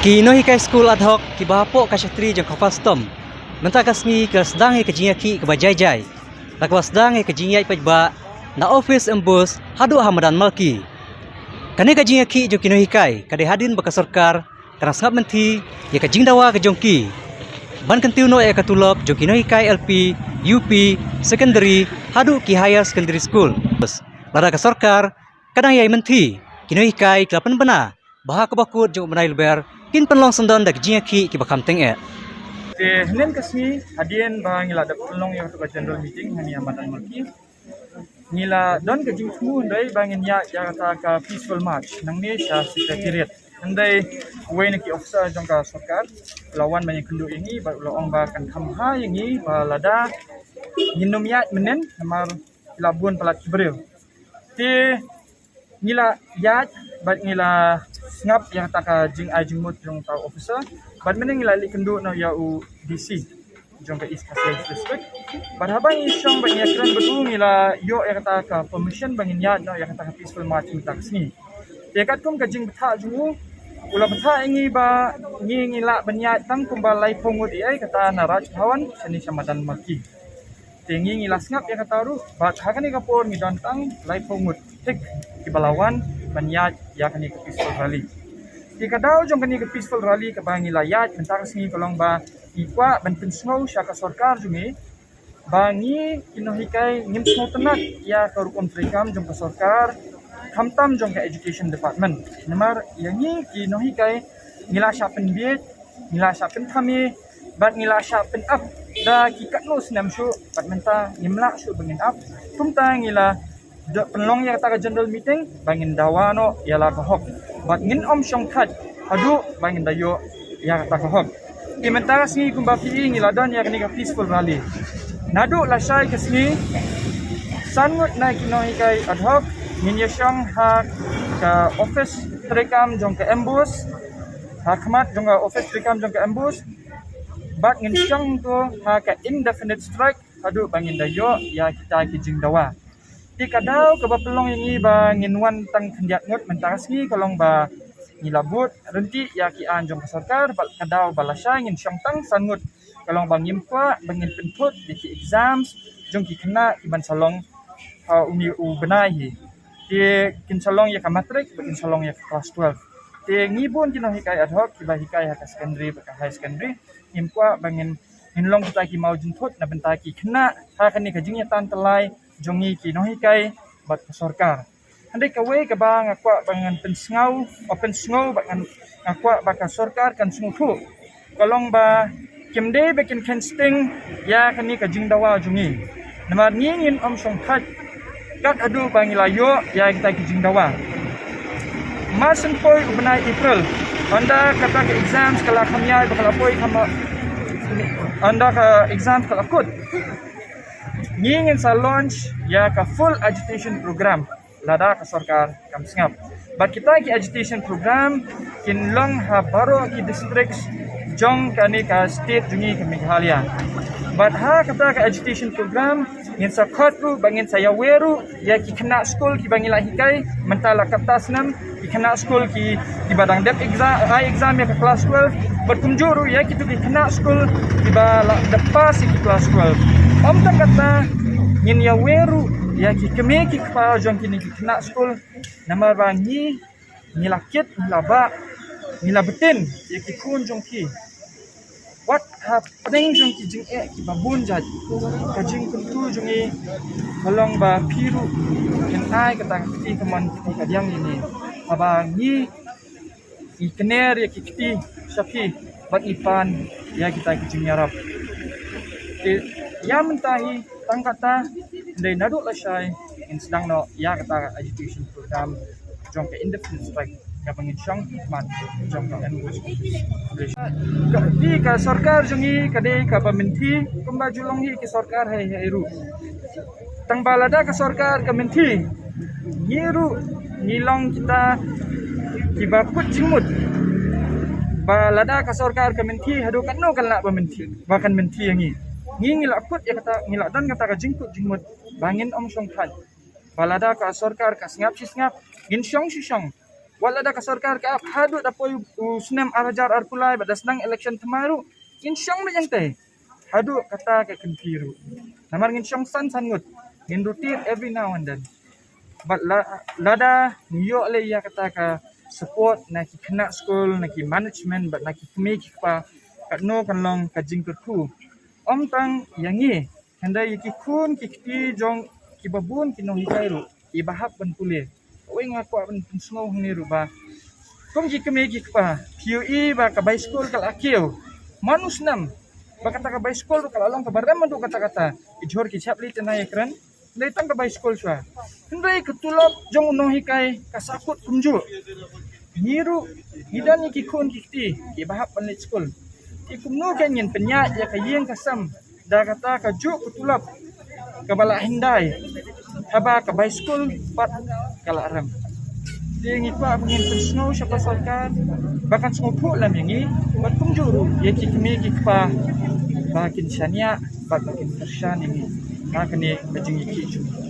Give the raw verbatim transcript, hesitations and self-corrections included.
Ki nonghikai skul ad hoc kiba hapoh ka shatri jong ka FASTOM mynta ka sngi ki la sdang ïa ka jingïakhih kaba jai jai, la kaba sdang ïa ka jingïaid paidbah na office MBOSE haduh ha madan Malki. Kane ka jingïakhih jong ki nonghikai ka dei hadien ba ka sorkar ka dang sngap mynthi ïa ka jingdawa ka jong ki ban kyntiew noh ïa ka tulop jong ki nonghikai L P, U P, secondary haduh ki higher secondary school. Lada ka sorkar ka dang ïai mynthi, ki nonghikai ki la pynbna ba ha kaba kut jong u bnai Lber kin pynlong syndon da ka jingïakhih kiba kham tyngeh. Te hynnin ka sngi hadien ba ngi la dep pynlong ïa ka general meeting hangne ha madan Malki, ngi la don ka jingthmu hynrei ba ngin ïaid ïa kata ka peaceful march nangne sha secretariat. Hynrei uwei na ki officer jong ka sorkar u la wan ban ïakynduh ïa ngi bad u la ong ba kan kham bha ïa ngi ba lada ngin nym ïaid mynnin namar ki la bun palat ki briew. Te ngi la ïaid bad ngi la sngap ïa kata ka jingai jingmut jong uta u officer bad mynne ngi la leit kynduh noh ïa u D C jong ka East Khasi Hills District. Bad haba ngi shong bad ngi ïakren bad u ngi la ïoh ïa kata ka permission ba ngin ïaid noh ïa kata ka peaceful march mynta ka sngi. Te katkum ka jingbthah jong u, u la bthah ïa ngi ba ngi ngi lah ban ïaid tang kumba laiphew ngut ïa kata na Raj Bhavan shane sha madan Malki. Te ngi ngi la sngap ïa kata ruh bad ha kane ka por ngi don tang laiphew ngut thik kiba la wan ban ïaid ïa kane ka peaceful rally. Te ka daw jong kane ka peaceful rally kaba ngi la ïaid mynta ka sngi ka long ba ngi kwah ban pynsngew sha ka sorkar jong ngi ba ngi ki nonghikai ngim sngewtynnat ïa ka rukom treikam jong ka sorkar, khamtam jong ka education department. Namar ïa ngi ki nonghikai ngi la shah pynbieit, ngi la shah pynthame bad ngi la shah pynap da ki katno snem shuh bad mynta ngim lah shuh ba ngin ap. Kumta ngi la da pynlong ïa kata ka general meeting ba ngin dawa noh ïa la ka hok bad ngin ym shongthait haduh ba ngin da ïoh ïa kata ka hok. Te mynta ka sngi kumba phi i ngi la don ïa kane ka peaceful rally. Naduh lashai ka sngi san ngut na ki nonghikai ad hoc ngin ïa shong ha ka office treikam jong ka MBOSE, ha khmat jong ka office treikam jong ka MBOSE bad ngin shong to ha ka indefinite strike haduh ba ngin da ïoh ïa kita ki jingdawa. Te ka daw kaba pynlong ïa ngi ba ngin wan tang khyndiat ngut mynta ka sngi ka long ba ngi la bud ryntih ïa ki aiñ jong ka sorkar bad ka daw ba lashai ngin shong tang san ngut ka long ba ngim kwah ba ngin pynthut ïa ki exams jong ki khynnah kiban sa long ha une u bnai hi. Te kin sa long ïa ka matric bad kin sa long ïa ka class twelve. Te ngi bun ki nonghikai ad hoc kiba hikai ha ka secondary bad ka higher secondary ngim kwah ba ngin ngin long kita ki maw jynthut na bynta ki khynnah ha kane ka jingïatan tyllai jong ngi ki nonghikai bad ka sorkar. Hynrei kawei kaba nga kwah ba ngan pynsngew, ba pynsngew ba ngan, nga kwah ba ka sorkar kan sngewthuh ka long ba kim dei ba kin kheiñ sting ïa kane ka jingdawa jong ngi. Namar ngi ngin ym shongthait kat haduh ba ngi la ïoh ïa kita ki jingdawa. Mar syn poi u bnai April, ynda kata ka exams ka la kham ïai ba ka la poi kham, ynda ka exams ka la kut, ngi ngin sa launch ïa ka full agitation program lada ka sorkar kam sngap. Bad kita ki agitation program kin long ha baroh ki districts jong kane ka state jong ngi ka Meghalaya. Bad ha kata ka agitation program ngin sa khot ruh ba ngin sa ïawer ruh ïa ki khynnah skul kiba ngi la hikai mynta la katta snem, ki khynnah skul ki, kiba dang dep exam, ai exam ïa ka class twelve bad kumjuh ruh ïa kito ki khynnah skul kiba la dep pass ïa ki class twelve. Ym tang katta, ngin ïawer ruh ïa ki kmie ki kpa jong kine ki khynnah skul namar ba ngi, ngi la kit, ngi la bah, ngi la btin ïa ki khun jong ki. Wat hapdeng jong ki jingeh kiba bun jait, ka jingkyntu jong ngi ka long ba phi ruh phin ai kata ka kti kamon kti kadiang ïa ngi. Haba ngi, ngi kner ïa ki kti sha phi bad ngi pan ïa kita ki jingïarap. Te ïa mynta hi tang katta, hynrei naduh lashai ngin sdang noh ïa kata ka agitation program jong ka indefinite strike kaba ngin shong ha khmat jong ka MBOSE office. Ka, phi, ka sorkar jong ngi ka dei kaba mynthi kumba ju long hi ki sorkar hei hei ruh. Tang ba lada ka sorkar ka mynthi, ngi ruh ngi long kita kiba kut jingmut ba lada ka sorkar ka mynthi, haduh katno kan lah ba mynthi, ba kan mynthi ïa ngi. Ngi ngi la kut ïa kata, ngi la don kata ka jingkut jingmut ba ngin ym shongthait. Ba lada ka sorkar ka sngap shi sngap, ngin shong shi shong. Wat lada ka sorkar ka ap haduh da poi u snem ar hajar arphew lai bad da sdang election thymmai ruh, ngin shong beit hangtei haduh kata ka kynti ruh. Namar ngin shong san san ngut, ngin rotate every now and then. Bad la, lada ngi ïoh leh ïa kata ka support na ki khynnah skul, na ki management bad na ki kmie ki kpa katno kan long ka jingkyrkhu. Ym tang ïa ngi, hynrei ïa ki khun ki kti jong kiba bun ki nonghikai ruh kiba hap ban pule. Kawei nga kwah ban pynsngew hangne ruh ba kum ki kmie ki kpa, phi ïohi ba ka bai skul ka la kiew man u snem, ba kata ka bai skul ruh ka la long kaba rem haduh katta katta. Ki jhur ki shap leit tynrai ïakren, hynrei tang ka bai skul shuwa. Hynrei ka tulop jong u nonghikai ka sahkut kumjuh. Ngi ruh ngi don ïa ki khun ki kti kiba hap ban leit skul. Te kumno kan ngin pynïaid ïa ka ïing ka sem da kata kajuh ka tulop kaba la hyndai haba ka bai skul pat ka la rem? Te ngi kwah ba ngin pynsngew sha ka sorkar ba kan sngewthuh lem ïa ngi bad kumjuh ruh ïa ki kmie ki kpa ba kin shaniah bad ba kin kyrshan ïa ngi ha kane ka jingïakhih jong ngi.